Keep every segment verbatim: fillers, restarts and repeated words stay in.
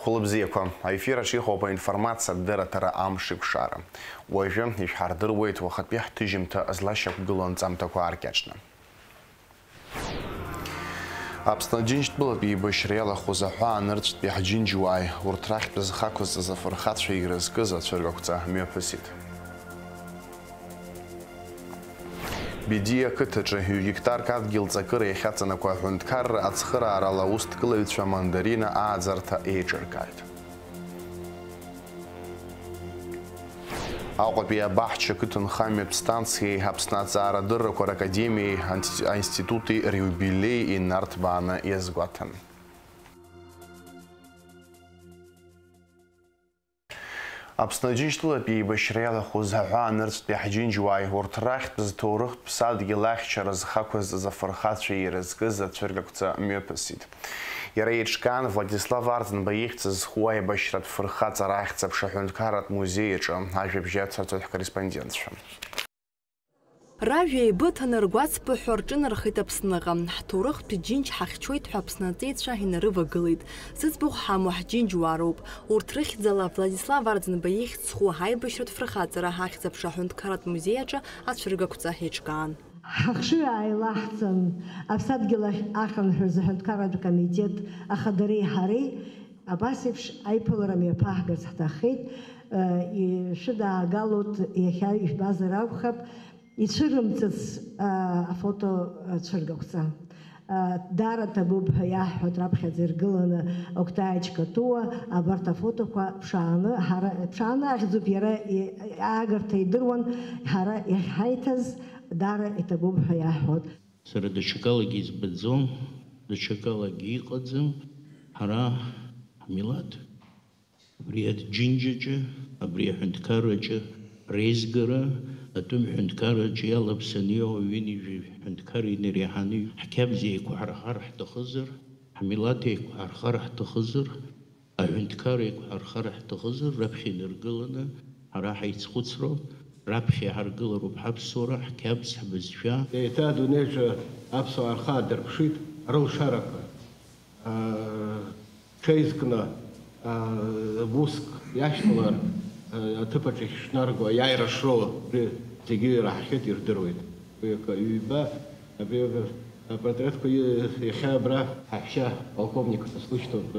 Хәылбзиақәа, аефир аҿы иҟоуп аинформациатә дырраҭара Амш икәшара. Уажәы ишәҳардыруеит уахатәи ҳҭыжьымҭа злашьақәгылоу анҵамҭақәа ааркьаҿны. Аԥсны Џьынџьтәылатә еибашьра иалахәыз аҳәаанырцәтәи ҳџьынџьуааи урҭ рахьтә зхы ақәызҵаз афырхацәеи ирызкыз ацәыргақәҵа мҩаԥысит. Бедиа ақыҭаҿы ҩ-гектарк адгьыл ҵакыра иахьаҵанакуа аҳәынҭқарра ацхыраарала аусҭгылаҩцәа амандарина ааӡарҭа еиҿыркааит. Аҟәатәи абаҳча ақыҭанхамҩатә станциеи Аԥсны аҵаарадыррақәа ракадемиеи анти-, аинститути риубилеи инарҭбааны иазгәаҭан. Аԥсны Џьынџьтәылатә еибашьра иалахәыз аҳәаанырцәтәи ҳџьынџьуааи урҭ рахьтә зҭоурыхтә ԥсадгьыл ахьчара зхы ақәызҵаз афырхацәеи ирызкыз ацәыргақәҵа мҩаԥысит. Иара еиҿкаан Владислав Арӡынба ихьӡ зху аибашьратә фырхаҵара ахьӡ-аԥша аҳәынҭқарратә музеи аҿы ажәабжь ацырҵоит ҳкорреспондентцәа. Ражәа еибыҭаны ргәацԥыҳәо рҿынархеит Аԥсныҟа. Ҳҭоурыхтә џьынџь ҳахьчоит ҳәа Аԥсны аҵеицәа инарывагылеит. Зыӡбахә ҳамоу ҳџьынџьуаа роуп. Урҭ рыхьӡала Владислав Арӡынба ихьӡ зху аибашьратә фырхаҵара ахьӡ-аԥша аҳәынҭқарратә музеи аҿы ацәыргақәҵа еиҿкаан. Ҳахшыҩ ааилаҳҵан, аԥсадгьыл ахь ахынҳәыз аҳәынҭқарратә комитет ахадареи ҳареи абас еиԥш аиԥылара мҩаԥаҳгарц ҳҭаххеит. Э, ишәыдаагалоит, иахьа ижәбазар акәхап, ицәырымҵыц, э, афото цәыргақәҵа. Э, даара ҭабуп ҳәа иаҳҳәоит раԥхьаӡа иргыланы Октай Ачкатуа, абарҭ афотоқәа ԥшааны, ҳара, ԥшааны ахьӡуп иара, и-, аагарҭа идыруан, ҳара иахьҳаиҭаз даара иҭабуп ҳәа иаҳҳәоит. Сара даҽакалагьы избаӡом, даҽакалагьы иҟаӡам, ҳара ҳмилаҭ абри аџьынџьаҿы, абри аҳәынҭқарраҿы реизгара, атәым ҳәынҭқарраҿы иалаԥсаны иҟоу ҩынҩажәи жәаҩа ҳәынҭқарра инареиҳаны ҳқьабз еиқәҳархар ҳҭахызар, ҳмилаҭ еиқәҳархар ҳҭахызар, аҳәынҭқарра еиқәҳархар ҳҭахызар, раԥхьа инаргыланы ҳара ҳаицхәыцроуп, раԥхьа иҳаргылароуп ҳаԥсуара, ҳқьабз, ҳбызшәа. Еиҭа адунеиаҿы аԥсуаа рхы аадырԥшит рылшарақәа. Ҽеизкны, уск иашьҭалар, аҭыԥаҿ иахьышәнарго аиааира шроуа, убри зегьы ираҳахьеит, ирдыруеит. Уи акы, ҩба, абри апортретқәа иахьа абра ҳаҳәшьа полковник слышьҭоуп,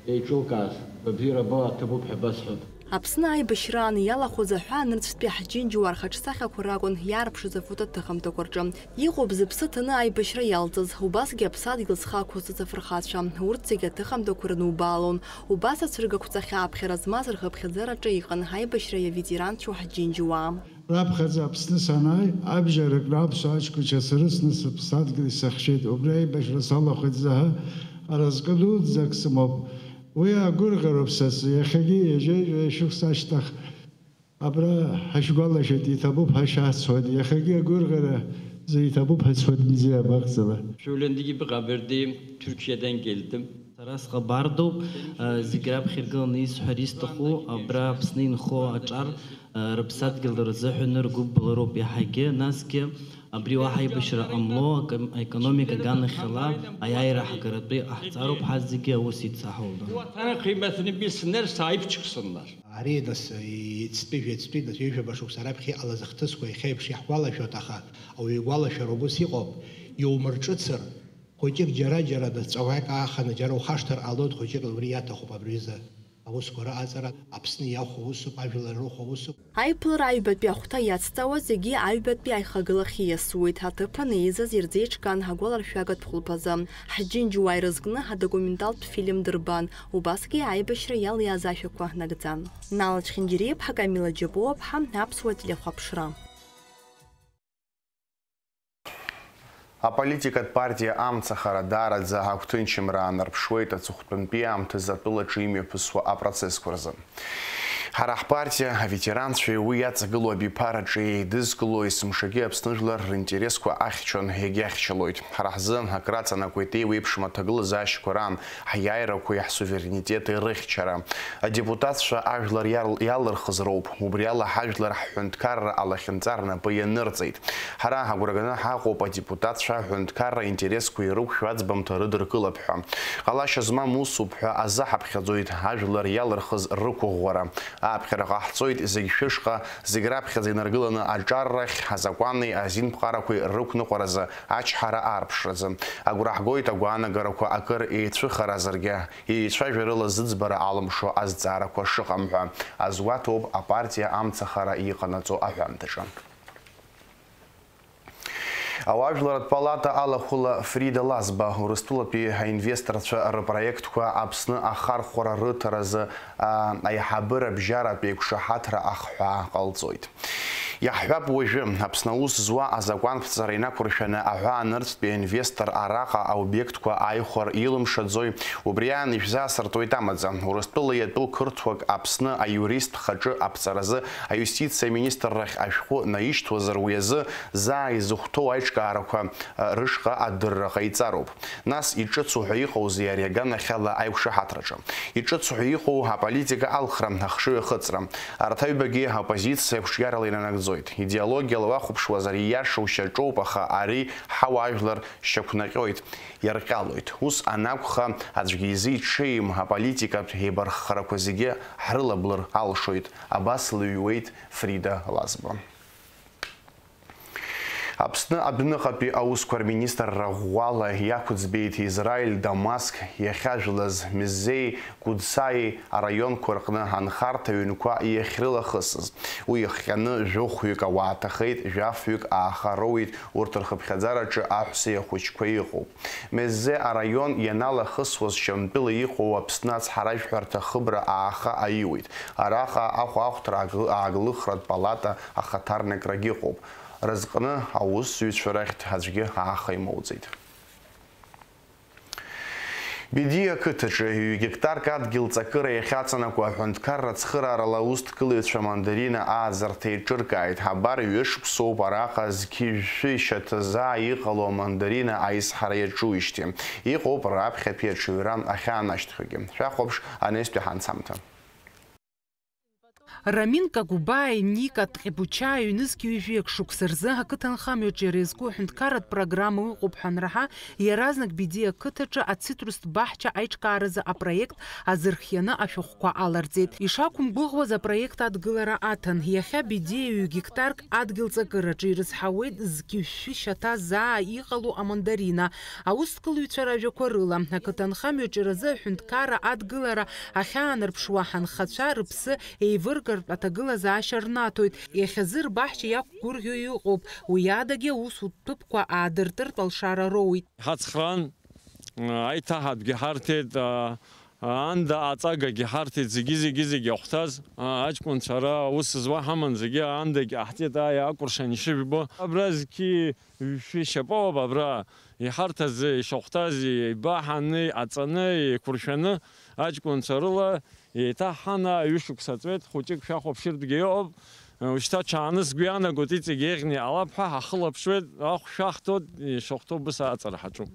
еиҿылкааз, быбзиара бо, аҭабуп ҳәа басҳәоит. Аԥсны аибашьраан иалахәыз аҳәаанырцәтәи ҳџьынџьуаа рхаҿсахьақәа ракәын иаарԥшыз афотоҭыхымҭақәа рҿы. Иҟоуп зыԥсы ҭаны аибашьра иалҵыз, убасгьы аԥсадгьыл зхы ақәызҵаз афырхацәа. Урҭ зегьы аҭыхымҭақәа рнубаалон. Убас ацәыргақәҵа хьааԥхьара змаз рхыԥхьаӡараҿы иҟан ҳаибашьра иаветеранцәоу ҳџьынџьуаа. Раԥхьаӡа Аԥсны санааи, абжьарак раԥсуа аҷкәынцәа срыцны сыԥсадгьыл исыхьчеит. Убри аибашьра салахәит заҳа, аразҟы дуӡӡак сымоуп. Уи агәырӷьароуп са сзы, иахьагьы ҩажәеи жәаҩа шықәса ашьҭахь абра ҳашәгәалашәеит, иҭабуп ҳәа шәасҳәоит, иахьагьы агәырӷьара зы иҭабуп ҳәа сҳәоит, бзиа абахьӡала. Şöyle gibi haberde Türkiye'den geldim. Сара сҟабардоуп, зегь раԥхьа иргыланы исҳәар исҭаху, абра Аԥсны инхо аҿар, рыԥсадгьыл рзыҳәаны ргәыбылроуп иаҳагьы, насгьы абри уаҳа аибашьра ҟамло, аком-, аекономика аганахьала аиааира ҳгаратәы иҟаҳҵароуп, ҳазегьы аус ицаҳауалда. Bu vatanın kıymetini bilsinler, sahip çıksınlar. Ари, нас, иацтәи, жәеизатәи, нас, ҩажәаба шықәса раԥхьа иҟалаз ахҭысқәа иахьа еиԥш иаҳгәалашәоит, аха ауаҩы игәалашәара убас иҟоуп, иумырҿыцыр, хәыҷык џьара-џьара, нас, ҵәаӷәак ааханы џьара ухашҭыр ҟалоит, хәыҷык убри иаҭахуп абри аҩыза аусқәа рыҟаҵара, Аԥсны иахәо усуп, ажәлар рыхәо усуп. Аиԥылара аҩбатәи ахәҭа иацҵауа зегьы аҩбатәи аихагылахь ииасуеит, аҭыԥан еизаз ирзеиҿкаан ҳагәаларшәагатә хәылԥазы. Ҳџьынџьуаа ирызкны ҳадокументалтә фильм дырбан, убасгьы аибашьра иалиааз ашәақәа нагӡан. Нала Чхинџьириаԥҳа, Камила Џьапуаԥҳа, Аԥсуа телехәаԥшра. Аполитикатә партиа Амцахара даараӡа агәҭынчымра аанарԥшуеит аҵыхәтәантәи аамҭазы атәылаҿы имҩаԥысуа апроцессқәа рзы. Ҳара ҳпартиа аветеранцәеи уи иаҵагылоу абиԥараҿы еидызкыло есымшагьы Аԥсны жәлар ринтересқәа ахьчон, егьахьчалоит. Ҳара ҳзы акраҵанакуеит еиуеиԥшым аҭагылазаашьақәа раан ҳиааирақәеи ҳсуверенитети рыхьчара. Адепутатцәа ажәлар иал-, иалырхыз роуп, убри ала ҳажәлар ҳҳәынҭқарра алахьынҵа рнапы ианырҵеит. Ҳара агәра ганы ҳаҟоуп адепутатцәа аҳәынҭқарра интересқәа ирықәшәо аӡбамҭа рыдыркылап ҳәа. Ҟалашьа змам усуп ҳәа азы ҳаԥхьаӡоит ажәлар иалырхыз рықәыӷәӷәара. Ааԥхьара ҟаҳҵоит зегь шәышҟа, зегь раԥхьаӡа инаргыланы аҿар рахь, азакәани азинԥҟарақәеи рықәныҟәаразы, ачҳара аарԥшразы. Агәра ҳгоит агәаанагарақәа акыр еицәыхаразаргьы, еицәажәарыла зыӡбара алымшо азҵаарақәа шыҟам ҳәа. Азгәаҭоуп апартиа амцахара иҟанаҵо аҳәамҭаҿы. Ауаажәларратә палата алахәыла Фрида Лазба Урыстәылатәи аинвесторцәа рпроектқәа Аԥсны ахархәара рыҭаразы, а, аиҳабыра бжьаратә еиқәшаҳаҭра ахҳәаа ҟалҵоит. Иаҳҳәап уажәы, Аԥсны аус зуа азакәанԥҵара инақәыршәаны аҳәаанырцәтәи аинвестор араҟа аобиектқәа ааихәар илымшаӡои? Убри аан ишәзаасыртуеит амаӡа. Урыстәыла иатәу қырҭуак Аԥсны аиурист хаҿы аԥҵаразы аиустициа аминистррахь ашәҟәы наишьҭуазар, уи азы заа изыхәҭоу аиҿкаарақәа, а, рышҟа адырра ҟаиҵароуп. Нас иҿыцу ҳәа иҟоузеи ари аганахьала аиқәшаҳаҭраҿы? Иҿыцу ҳәа иҟоу аполитика алхра, ахшыҩ ахыҵра. Арҭ аҩбагьы аоппозициа қәҿиарала инанагӡоит. Идеологиала уахәаԥшуазар, ииашоу шьаҿоуп, аха ари ҳауаажәлар шьақәнаҟьоит, иарҟьалоит. Ус анакәха, аӡәгьы изы иҽеим аполитикатә еибарххарақәа зегьы ҳрылаблыр алшоит, абас лыҩуеит Фрида Лазба. Аԥсны адәныҟатәи аусқәа рминистрра ӷәӷәала иақәӡбеит Израиль Дамаск иахьажәлаз Меззеи Кәыдсаи араионқәа рҟны анхарҭа ҩнқәа иахьрылахысыз. Уи ихҟьаны жәохәҩык ауаа ҭахеит, жәафҩык ааха роуит, урҭ рхыԥхьаӡараҿы аҳәсеи ахәыҷқәеи ыҟоуп. Меззе араион ианалахысуаз Шьамтәыла иҟоу Аԥсны ацҳаражәҳәарҭа хыбра ааха аиуеит. Араҟа ахәаахәҭра ааглы-, ааглыхратә палата ахаҭарнакрагьы ыҟоуп. Рызҟны аусзуҩцәа рахьтә аӡәгьы ааха имоуӡеит. Бедиа ақыҭаҿы ҩ-гектарк адгьыл ҵакыра иахьаҵанакуа аҳәынҭқарра ацхыраарала аусҭгылаҩцәа амандарина ааӡарҭа еиҿыркааит. Абар, ҩышықәсоуп араҟа зқьи жәшәи шьаҭазаа иҟало амандарина аизҳара иаҿуижьҭеи. Иҟоуп раԥхьатәи аҽаҩра ахьаанашьҭхьоугьы. Шәахәаԥш анестәи ҳанцамҭа. Рамин Кагубаи, Ника Тҟьебучаи ҩнызқь ҩажәи акы шықәса рзы ақыҭанхамҩаҿы иара изку аҳәынҭқарратә программа ыҟоуп ҳәа анраҳа, иаразнак Бедиа ақыҭаҿы ацитрустә баҳча аиҿкааразы апроект азырхианы ашәҟәқәа аларҵеит. Ишақәымгәыӷуаз апроект адгылара аҭан. Иахьа Бедиа ҩ-гектарк адгьыл ҵакыраҿы ирызҳауеит зқьи жәшәи шьаҭа заа иҟало амандарина. Аусҭгылаҩцәа ражәақәа рыла, ақыҭанхамҩаҿы разы аҳәынҭқарра адгылара ахьаанарԥшуа ҳанхацәа рыԥсы еивыргартә аҭагылазаашьа рнаҭоит. Иахьазы рбаҳча иақәгәырӷьо иҟоуп, уи адагьы аусутә ҭыԥқәа аадыртыртә алшара роуит. Ҳацхраан, аиҭаҳатәгьы ҳарҭеит, а, аанда аҵагагьы ҳарҭеит, зегьы, зегьы, зегьы ахәҭаз, а, аҷкәынцәа ара аус зуа ҳаман, зегьы аандагь ҟаҳҵеит, ааи, акәыршан ишыжәбо. Абра зқьи жәшәи шьапоуп, абра иҳарҭаз, ишахәҭаз, еибаҳаны, аҵаны, еиқәыршәаны, аҷкәынцәа рыла еиҭаҳҳан, ҩышықәса ҵуеит, хәыҷык шәахәаԥшыртәгьы ыҟоуп. Ушьҭа ҽааны сгәы иаанагоит, иҵегь еиӷьны иҟалап ҳәа ҳахылаԥшуеит, ахә шәахҭоит, ишахәҭоу быс аҵара ҳаҿуп.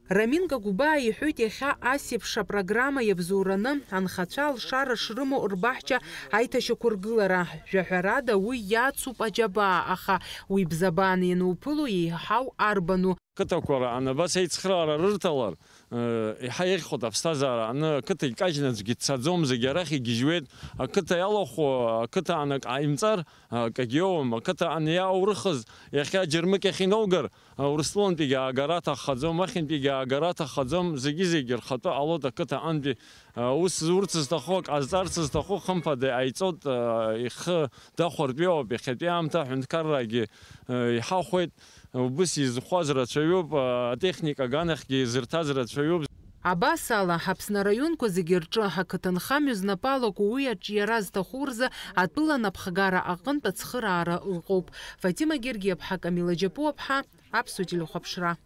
Рамин Гагәыбаа иҳәоит, иахьа ас еиԥш апрограмма иабзоураны анхацәа алшара шрымоу рбаҳча аиҭашьақәыргылара. Жәаҳәарада, уи иацуп аџьабаа, аха уи бзабааны иануԥыло еиҳау арбану? Қыҭақәа раан абас аицхыраара рырҭалар, э, еиҳа еиӷьхоит аԥсҭазаара. Аны ақыҭа икажьны аӡәгьы дцаӡом, зегьы арахь игьежьуеит. Ақыҭа иалахәу, ақыҭа анак ҟаимҵар, акагьы иоуам. Ақыҭа ан иааурыхыз, иахьа џьармыкьахь иноугар, Урыстәылантәигьы аагара аҭаххаӡом, ахьынтәигьы аагара аҭаххаӡом, зегьы-зегьы рхатәы ҟалоит ақыҭа антәи. Ус зурц зҭаху, ак ҟазҵарц зҭаху, хымԥада иҟаиҵоит, ихы дахәартә иоуп, иахьатәи аамҭа аҳәынҭқаррагьы иҳахәеит, убыс изхәаз рацәаҩуп, атехника аганахьгьы изырҭаз рацәаҩуп. Абас ала, Аԥсны араионқәа зегьы рҿы ақыҭанхамҩа знапы алаку уи аҿиара зҭаху рзы атәыла анапхгара аҟынтә ацхыраара ыҟоуп. Фатима Гергиаԥҳа, Камила Џьапуаԥҳа, Аԥсуа телехәаԥшра.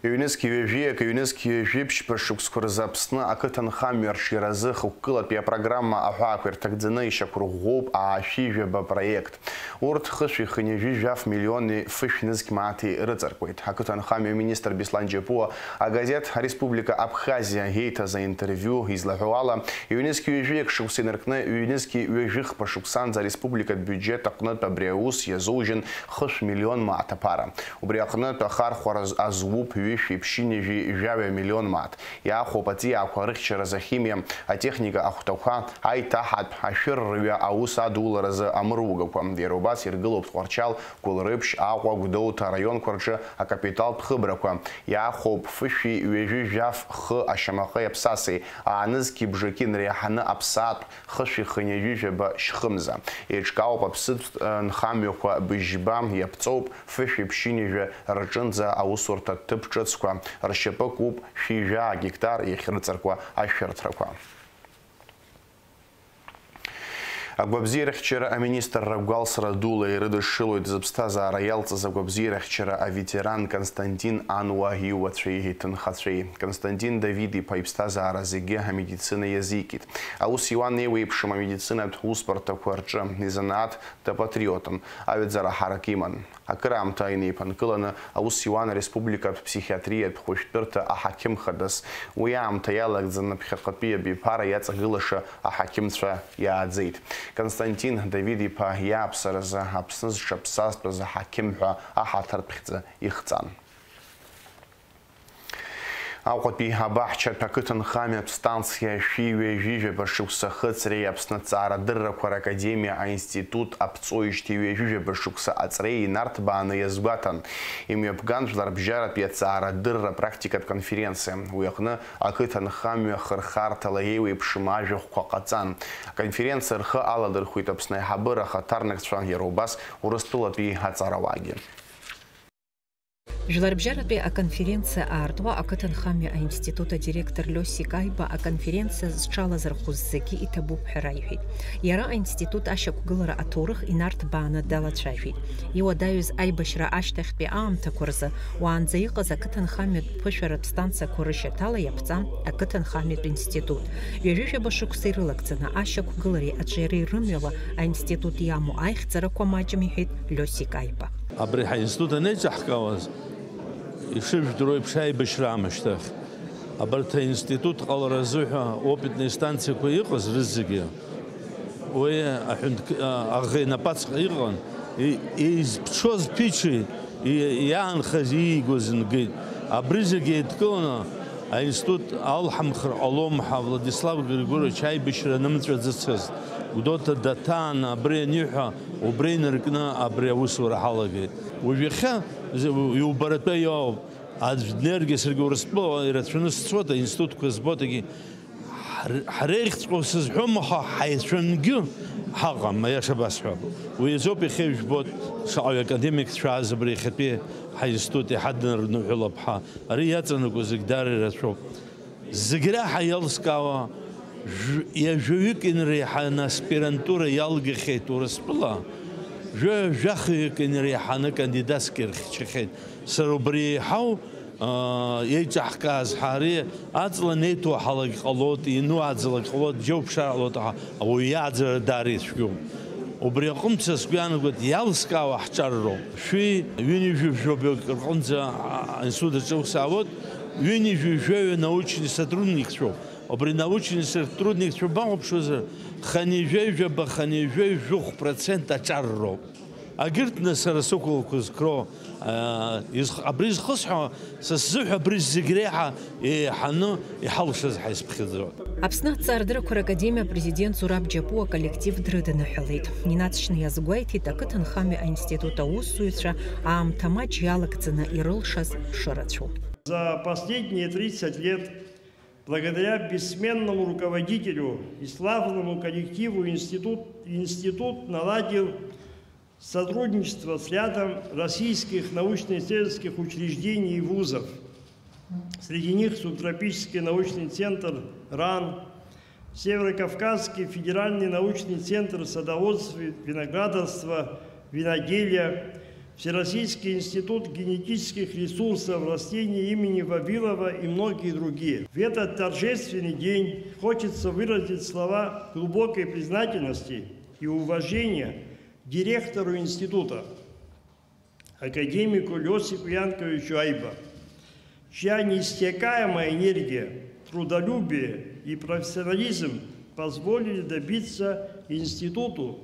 Ҩнызқь ҩажәи акы, ҩнызқь ҩажәи ԥшьба шықәсқәа рзы Аԥсны ақыҭанхамҩа арҿиаразы хықәкылатәи апрограмма аҳәаақәа ирҭагӡаны ишьақәырӷәӷәоуп аашәи жәаба проект. Урҭ хышәи хынҩажәи жәаф миллиони фышә нызқь мааҭи рыҵаркуеит. Ақыҭанхамҩа министр Беслан Џьапуа агазеҭ Республика Абхазиа еиҭаз аинтервиу излаҳәо ала, ҩнызқь ҩажәи акы шықәса инаркны ҩнызқь ҩажәи хԥа шықәсанӡа ареспубликатә биуџьет аҟнытә абри аус иазужьын хышә миллион мааҭ аԥара. Убри аҟнытә ахархәара з-, азуп ҩышәи ԥшьынҩажәи жәаҩа миллион мааҭ. Иаахәоуп аҵиаақәа рыхьчаразы ахимиа, атехника ахәҭақәа, аиҭаҳатә, ашәыр рҩа аус адуларазы амыругақәа. Иара убас иргылоуп Тҟәарчал, Гәылрыԥшь, Аҟәа, Гәдоуҭа араионқәа рҿы акапиталтә хыбрақәа. Иаахәоуп фышәи ҩажәи жәаф хы ашьамаҟеи аԥсасеи, аанызқьи бжаки инреиҳаны аԥсаатә хышәи хынҩажәи жәаба шьхымза. Еиҿкаауп аԥсыӡтә, э, нхамҩақәа быжьба, иаԥҵоуп фышәи ԥшьынҩажәи рҿынӡа аусурҭа ҭыԥ ҿыцқәа, ршьапы куп шәи жәаа гектар иахьрыҵаркуа ашәарҭақәа. Агәабзиарахьчара аминистрра гәалсра дула ирыдышшылоит зыԥсҭазаара иалҵыз агәабзиарахьчара аветеран Константин Ануа иуацәеи иҭынхацәеи. Константин Давид-иԥа иԥсҭазаара зегьы амедицина иазикит. Аус иуан еиуеиԥшым амедицинатә усбарҭақәа рҿы, изанааҭ дапатриотын, аҩаӡара ҳарак иман. Акыраамҭа инеиԥынкыланы аус иуан ареспубликатә ԥсихиатриатә хәышәтәырҭа аҳақьым хадас. Уи аамҭа иалагӡаны ԥхьаҟатәи абиԥара иаҵагылаша аҳақьымцәа иааӡеит. Константин Давид-иԥа иааԥсаразы Аԥсны зҽаԥсазтәыз аҳақьым ҳәа аҳаҭыртә хьӡы ихҵан. Аҟәатәи абаҳчатә ақыҭанхамҩатә станциа шәи ҩажәи жәаба шықәса ахыҵреи Аԥсны аҭҵаарадыррақәа ракадемиа аинститут аԥҵоижьҭеи ҩажәи жәаба шықәса аҵреи инарҭбааны иазгәаҭан. Имҩаԥган жәларбжьаратәи аҭҵаарадырра практикатә конференциа. Уи аҟны ақыҭанхамҩа хырхарҭала еиуеиԥшым ажәахәқәа ҟаҵан. Аконференциа рхы аладырхәит Аԥсны аиҳабыра ахаҭарнакцәа, иара убас Урыстәылатәи аҵарауаагьы. Жәларбжьаратәи аконференциа аартуа ақыҭанхамҩа аинститут адиректор Лиосик Аиба аконференциа зҽалазырхәыз зегьы иҭабуп ҳәа раиҳәеит. Иара аинститут ашьақәгылара аҭоурых инарҭбааны далацәажәеит. Иуадаҩыз аибашьра ашьҭахьтәи аамҭақәа рзы уаанӡа иҟаз ақыҭанхамҩатә ԥышәаратә станциақәа рышьаҭала иаԥҵан ақыҭанхамҩатә институт. Ҩажәижәаба шықәса ирылагӡаны ашьақәгылареи аҿиареи рымҩала аинститут иамоу аихьӡарақәа маҷым, иҳәеит Лиосик Аиба. Абри ҳаинститут анеиҿаҳкаауаз, ишыжәдыруа еиԥш, аибашьра аамышьҭахь, абарҭ аинститут ҟалара азыҳәа опитни станциақәа иҟаз рызегьы, уи аҳәынҭ-, а-, аӷа инапаҵаҟа иҟан, и-, изԥҽуаз ԥичеит, и-, иаанхаз иигоз нкит. Абри зегьы еидкыланы аинститут алҳамхыр ҟалом ҳәа Владислав Григорьевич аибашьра нымҵәаӡацызт. Гәдоуҭа даҭааны абри аниҳәа, убри инаркны абри аусура ҳалагеит. Уажә иахьа з-, иубаратәы иоуп. Аӡә днеиргьы саргьы Урыстәыла ирацәаны сцоит, аинститутқәа збоит, егьи ҳр-, ҳреихҵәҟьоу сызҳәом, аха ҳаицәангьы ҳаҟам, аиаша басҳәап. Уи азоуп иахьа ижәбоит, шаҟаҩ академик дшәааз абри иахьатәи ҳаинститут иҳаднарныҳәалап ҳәа. Ари иаҵанакуа зегь даара ирацәоуп. Зегь реиҳа иалскаауа, жә-, ҩажәаҩык инреиҳаны аспирантура иалгахьеит Урыстәыла, жәа-, жәахҩык инреиҳаны кандидатскгьы рыхьчахьеит. Сара убри еиҳау, аа, еиҿаҳкааз ҳәа ари аҵла неиҭоу ҳалак ҟалоит, иану аӡлак ҟалоит, џьоук ԥшаар ҟалоит, аха ауаҩы иааӡара даара ицәгьоуп. Убри аҟынтә са сгәы иаанагоит, иалскаауа ҳҿар роуп. Шәи ҩынҩажәи жәаҩык рҟынӡа, а, аинститут аҿы ус аауеит, ҩынҩажәи жәаҩа научный сотрудникцәоуп. Убри научный сотрудникцәа бахәаԥшуазар, хынҩажәи жәаба, хынҩажәи жәохә процент аҿар роуп. Агьырҭ, нас, сара сықәлақәа зкроу, аа, изх-, абри зхысҳәо, са сзыҳәа абри зегь реиҳа еиҳаны иҳалшаз ҳаизԥхьаӡоит. Аԥсны аҭҵаарадыррақәа ракадемиа апрезидент Зураб Џьапуа аколлектив дрыдныҳәалеит. Инаҵшьны иазгәеиҭеит ақыҭанхамҩа аинститут аусзуҩцәа аамҭа маҷ иалагӡаны ирылшаз шырацәоу. За последние тридцать лет, благодаря бессменному руководителю и славному коллективу, институт, институт наладил сотрудничество с рядом российских научно-исследовательских учреждений и вузов. Среди них Субтропический научный центр РАН, Северокавказский федеральный научный центр садоводства, виноградарства, виноделия, Всероссийский институт генетических ресурсов растений имени Вавилова и многие другие. В этот торжественный день хочется выразить слова глубокой признательности и уважения директору института, академику Иосифу Янковичу Айба, чья неиссякаемая энергия, трудолюбие и профессионализм позволили добиться институту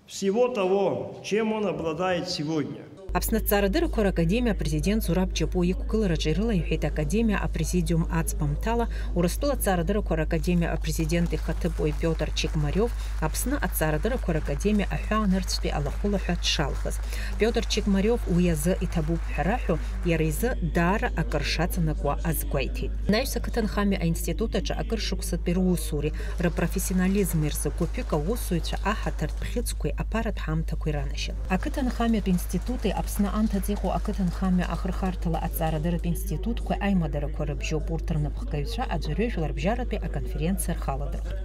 всего того, чем он обладает сегодня. Аԥсны аҭҵаарадырақәа ракадемиа апрезидент Зураб Џьапуа иқәгылараҿы ирылаиҳәеит академиа апрезидиум аӡбамҭала, Урыстәыла аҭҵаарадырақәа ракадемиа апрезидент ихаҭыԥуаҩ Пиотр Чекмариов Аԥсны аҭҵаарадырақәа ракадемиа аҳәаанырцәтәи алахәылаҳәа дшалхыз. Пиотр Чекмариов уи азы иҭабуп ҳәа раҳәо, иара изы даара акыр шаҵанакуа азгәеиҭеит. Анаҩс ақыҭанхамҩа аинститут аҿы акыр шықәсатәи русуреи рпрофессионализми рзы гәыԥҩык аусзуҩцәа аҳаҭыртә бӷьыцқәеи аԥаратә ҳамҭақәеи ранашьан. Ақыҭанхамҩатә институти Аԥсны анҭыҵ иҟоу ақыҭанхамҩа ахырхарҭала аҭҵаарадырратә институтқәеи аимадарақәа рыбжьоуп урҭ рнапхгаҩцәа аӡәырҩы жәларбжьаратәи аконференциа рхаладырхәит.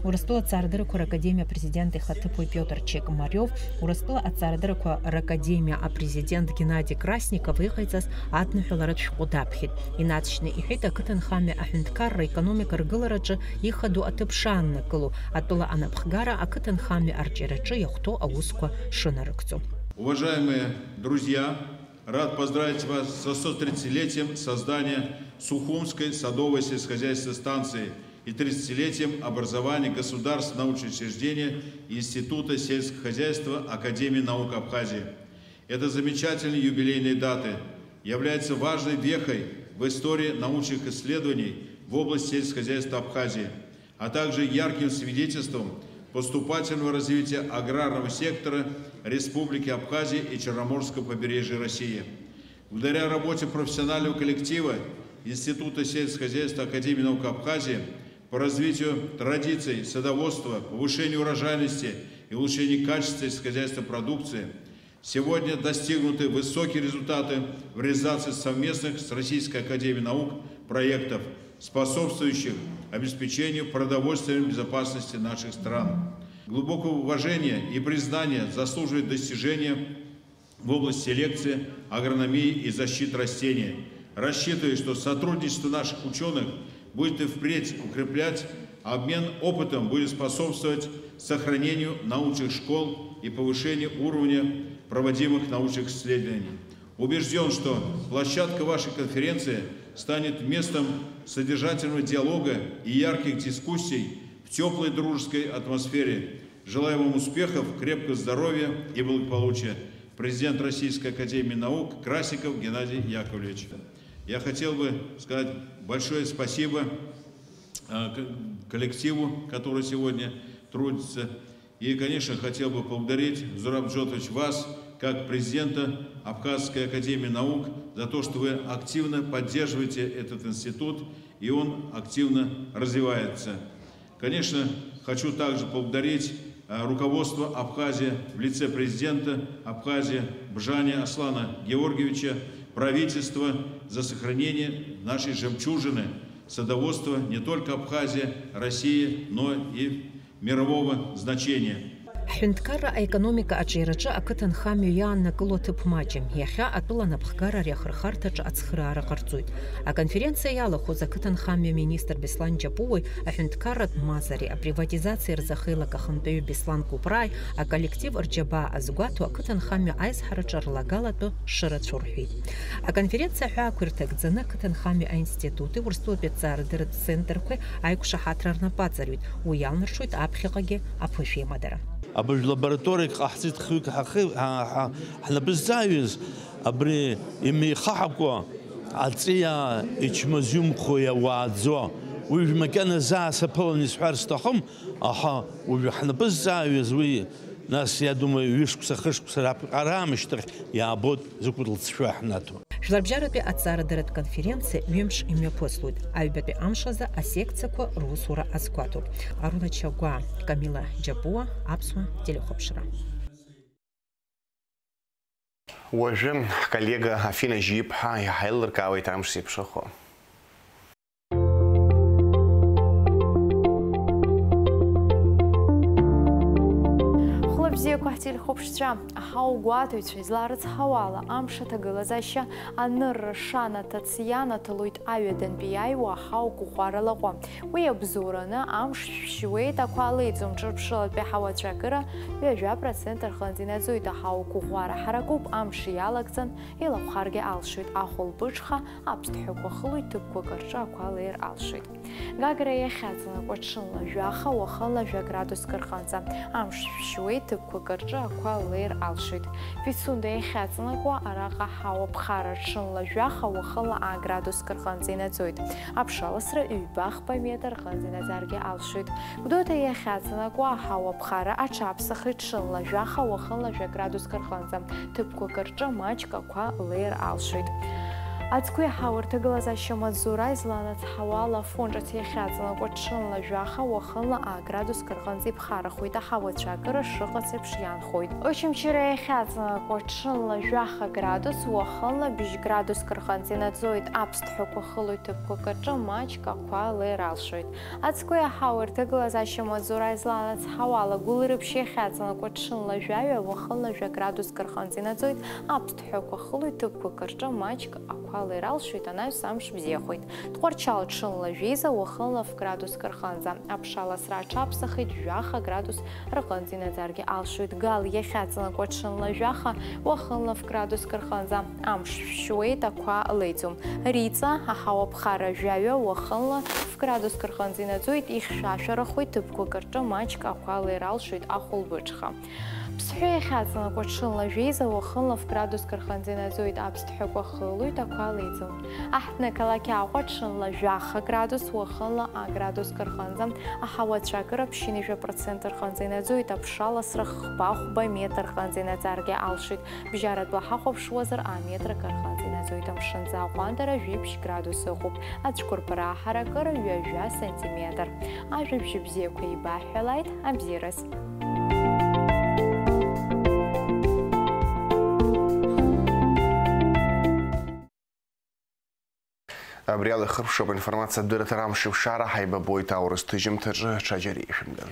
Урыстәыла аҭҵаарадырақәа ракадемиа апрезидент ихаҭыԥуаҩ Пиотр Чекмариов, Урыстәыла аҭҵаарадырақәа ракадемиа апрезидент Геннади Красников иҟаиҵаз адныҳәаларатә шәҟәы даԥхьеит. Инаҵшьны иҳәеит ақыҭанхамҩа аҳәынҭқарра аекономика ргылараҿы ихадоу аҭыԥ шааннакыло, атәыла анапхгара ақыҭанхамҩа арҿиараҿы иахәҭоу аусқәа шынарыгӡо. Уважаемые друзья, рад поздравить вас со сто тридцатилетием создания Сухумской садовой сельскохозяйственной станции и тридцатилетием образования государственного научного учреждения Института сельского хозяйства Академии наук Абхазии. Эта замечательная юбилейная дата является важной вехой в истории научных исследований в области сельского хозяйства Абхазии, а также ярким свидетельством поступательного развития аграрного сектора Республики Абхазия и Черноморского побережья России. Благодаря работе профессионального коллектива Института сельского хозяйства Академии наук Абхазии по развитию традиций садоводства, повышению урожайности и улучшению качества сельскохозяйственной продукции сегодня достигнуты высокие результаты в реализации совместных с Российской академией наук проектов, способствующих обеспечению продовольственной безопасности наших стран. Глубокого уважения и признания заслуживают достижения в области селекции, агрономии и защиты растений. Рассчитываю, что сотрудничество наших учёных будет и впредь укреплять, обмен опытом будет способствовать сохранению научных школ и повышению уровня проводимых научных исследований. Убеждён, что площадка вашей конференции станет местом содержательного диалога и ярких дискуссий в тёплой дружеской атмосфере. Желаю вам успехов, крепкого здоровья и благополучия. Президент Российской академии наук Красиков Геннадий Яковлевич. Я хотел бы сказать большое спасибо, э, к-, коллективу, который сегодня трудится. И, конечно, хотел бы поблагодарить, Зураб Джотович, вас, как президента Абхазской академии наук, за то, что вы активно поддерживаете этот институт, и он активно развивается. Конечно, хочу также поблагодарить, э, руководство Абхазии в лице президента Абхазии Бжани Аслана Георгиевича, правительство за сохранение нашей жемчужины садоводства не только Абхазии, России, но и мирового значения. Ҳҳәынҭқарра аекономика аҿиараҿы ақыҭанхамҩа иааннакыло аҭыԥ маҷым. Иахьа атәыла анапхгара ари ахырхарҭаҿы ацхыраара ҟарҵоит. Аконференциа иалахәыз ақыҭанхамҩа министр Беслан Џьапуеи аҳәынҭқарратә мазареи априватизациа рзы ахеилак ахантәаҩы Беслан Кәыпрааи аколлектив рџьабаа азгәаҭо ақыҭанхамҩа аизҳараҿы рлагалатәы шырацәоу рҳәеит. Аконференциа аҳәаақәа ирҭагӡаны ақыҭанхамҩа аинститути Урыстәылатәи аҭҵаарадырратә центрқәеи аиқәшаҳаҭра рнапы аҵарҩит, уи иалнаршоит аԥхьаҟагьы аԥышәеимадара. Абыржә лабораториак ҟаҳҵеит хҩык ҳахы-, ҳа-, ҳа-, ҳнапы зҵаҩыз, абри имеихаҳакәа аҵиаа ичмазиумхо иауааӡо. Уажә макьана заа саԥылан исҳәар сҭахым, аха уажә ҳнапы зҵаҩыз уи, нас, я думаю, ҩышықәса, хышықәса раԥ-, раамышьҭахь иаабоит закәытә лҵшәа ҳнаҭо. Жәларбжьаратәи аҭҵаарадырратә конференциа ҩымш имҩаԥыслоит. Аҩбатәи амш азы асекциақәа русура азгәаҭоуп. Аруна Чагәаа, Камила Џьапуа, Аԥсуа телехәаԥшра. Уажәы ҳколлега Афина Жьиԥҳа иҳаилыркаауеит амш зеиԥшрахо. Иақәаҳҵеит ҳхәаԥшцәа, аҳауагәаҭаҩцәа изларыцҳауала, амш аҭагылазаашьа анырра шанаҭац ианаҭалоит аҩадантәи иааиуа аҳауагәыӷәӷәара лаҟәы. Уи абзоураны амш шәшьуеит, ақәа леиӡом, ҿырԥшылатәи аҳауа ацәаакыра ҩажәа процент рҟынӡа инаӡоит, аҳауагәыӷәӷәара ҳаракуп, амш иалагӡан, илахәхаргьы алшоит, ахәылбыҽха, аԥсҭҳәақәа хылоит, ҭыԥқәак рҿы ақәа леир алшоит. Гагра иахьаҵанакуа ҽынла жәаха, уахынла жәа градуск рҟынӡа. Амш шәшьуеит, ҭыԥқәак рҿы ақәа леир алшоит. Пицунда иахьаҵанакуа араҟа ҳауа ԥхара ҽынла жәаха, уахынла аа градуск рҟынӡа инаӡоит. Аԥшаласра ҩба-хԥа метр рҟынӡа инаӡаргьы алшоит. Гәдоуҭа иахьаҵанакуа аҳауа ԥхара аҽаԥсахит ҽынла жәаха, уахынла жәа градуск рҟынӡа. Ҭыԥқәак рҿы маҷк ақәа леир алшоит. Ацгәы иаҳау рҭагылазаашьа маҵзура изланацҳауа алафон ҿыц иахьаҵанакуа ҽынла жәаха, уахынла аа градуск рҟынӡа иԥхарахоит, аҳауа ацәаакыра шыҟац еиԥш иаанхоит. Очамчыра иахьаҵанакуа ҽынла жәаха градус, уахынла быжь градуск рҟынӡа инаӡоит, аԥсҭҳәақәа хылоит, ҭыԥқәак рҿы маҷк ақәа леир алшоит. Ацгәы иаҳау рҭагылазаашьа маҵзура изланацҳауа ала, Гәылрыԥшь иахьаҵанакуа ҽынла жәаҩа, уахынла жәа градуск рҟынӡа инаӡоит, аԥсҭҳәақәа хылоит, ҭыԥқәак рҿы маҷк ақәа леир алшоит, анаҩс амш бзиахоит. Тҟәарчал ҽынла жәеиза, уахынла ф градуск рҟынӡа. Аԥшаласра аҽаԥсахит, жәаха градус рҟынӡа инаӡаргьы алшоит. Гал иахьаҵанакуа ҽынла жәаха, уахынла ф градуск рҟынӡа. Амш шәшьуеит, ақәа леиӡом. Риҵа, аҳауа ԥхара жәаҩа, уахынла ф градуск рҟынӡа инаӡоит, ихьшәашәарахоит, ҭыԥқәак рҿы маҷк ақәа леир алшоит, ахәылбыҽха. Ԥсҳәы иахьаҵанакуа ҽынла жәеиза, уахынла ф градуск рҟынӡа инаӡоит, аԥсҭҳәақәа хылоит, ақәа леиӡом. Аҳҭны ақалақь Аҟәа ҽынла жәаха градус, уахынла аа градуск рҟынӡа, аҳауа ацәаакыра ԥшьынҩажәа процент рҟынӡа инаӡоит, аԥшаласра хԥа-хәба метр рҟынӡа инаӡаргьы алшоит. Бжьаратәла ҳахәаԥшуазар, аметр акы рҟынӡа инаӡоит, амшынӡы аҟәандара жәиԥшь градус ыҟоуп, ацәқәырԥара аҳаракыра ҩажәа сантиметр. Ажәабжь бзиақәа еибаҳҳәалааит, абзиараз! Абри ала ихыркәшоуп аинформациатә дырраҭара. Амш еиқәшара ҳаибабоит аурыс ҭыжьымҭаҿы, ҽаџьара ишәымган.